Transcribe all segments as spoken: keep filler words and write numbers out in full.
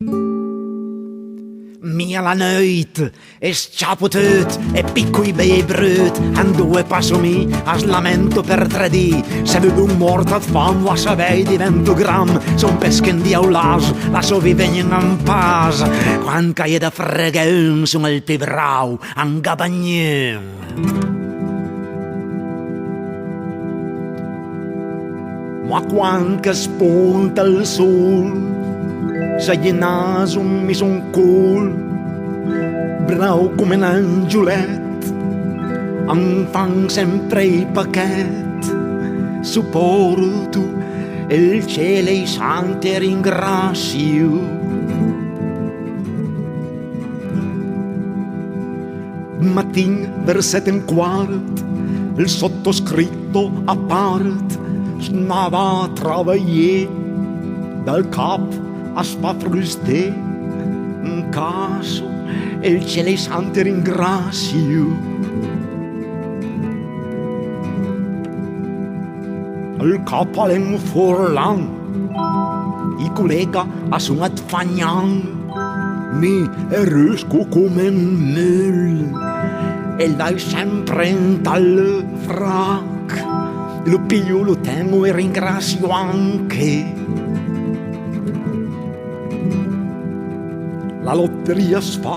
Mi a la neuit e s-ciapo tut e pico ij bej e ij brut, andoe passo mi as lamento për tre di. Se vedo un mort ëd fam, lassa vèj, divento gram, son pes che 'n diaolas, lasso viv ognin an pas. Quand ch'a-i é da freghé un, son ël pì brao, an gabba gnun. Ma quand ch'a sponta ël sol, s'a-i é n'aso mi son col, brao come n'angiolèt, an fan sempre ij pachèt, sopòrto ël cel e ij sant e ringrasio. Matin vërs sèt e un quart, ël sottoscritto a part, s'na va a travajé, dal cap as fa frusté, incasso ël cel e ij sant e ringrasio. Ël cap a l'é un forlan, ij colega a son ëd fagnan, mi e rusco come un mul, e l'hai sempre ant ël frach, lo pio, lo ten-o e ringrasio anche. La loteria as fa,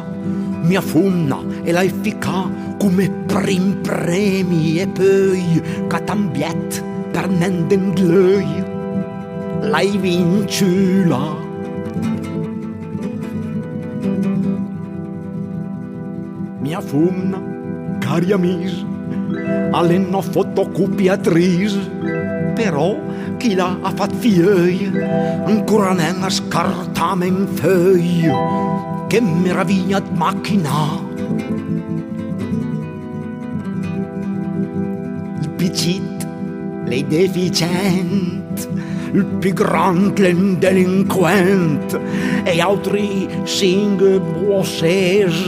mia fomna e l'hai ficà come prim premi, e peui catà un bièt për nen dé 'n dl'euj, l'hai vinciula. Mia fomna, cari amis, a l'é na fotocopiatris, però chila a fa 'd fieuj, ancora nen a scartame un feuj. Che meraviglia 'd machina! Ël picit l'é deficient, ël pì grand l'é un delinquent, e j'àutri sinch o sés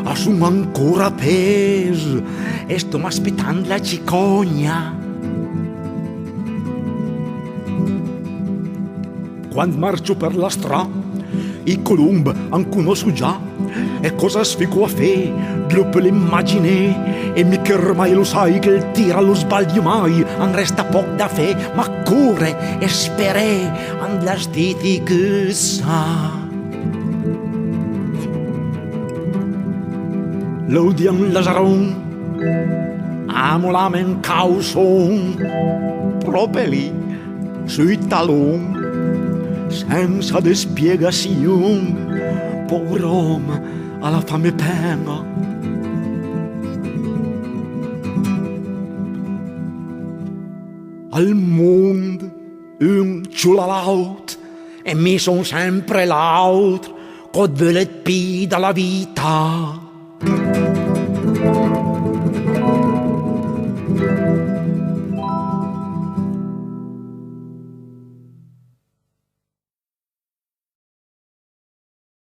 a son ancora pés, e stoma spetant la cicògna. Quand marcio për la stra, ij colomb an conosso già, e còsa as fico a fé, lo peul imaginé, e mi chërmai lo sai ch'ël tira lo sbaglio mai, an resta pòch da fé, ma core e speré, an la stiticussa. L'audian lazaron, a molame un causon, pròpe lì, sui talon, sensa dëspiegassion, pòvr'òm, a l'ha fame pen-a. Al mond un ciola l'àutr, e mi son sempre l'àutr, còs 't veule 'd pì da la vita?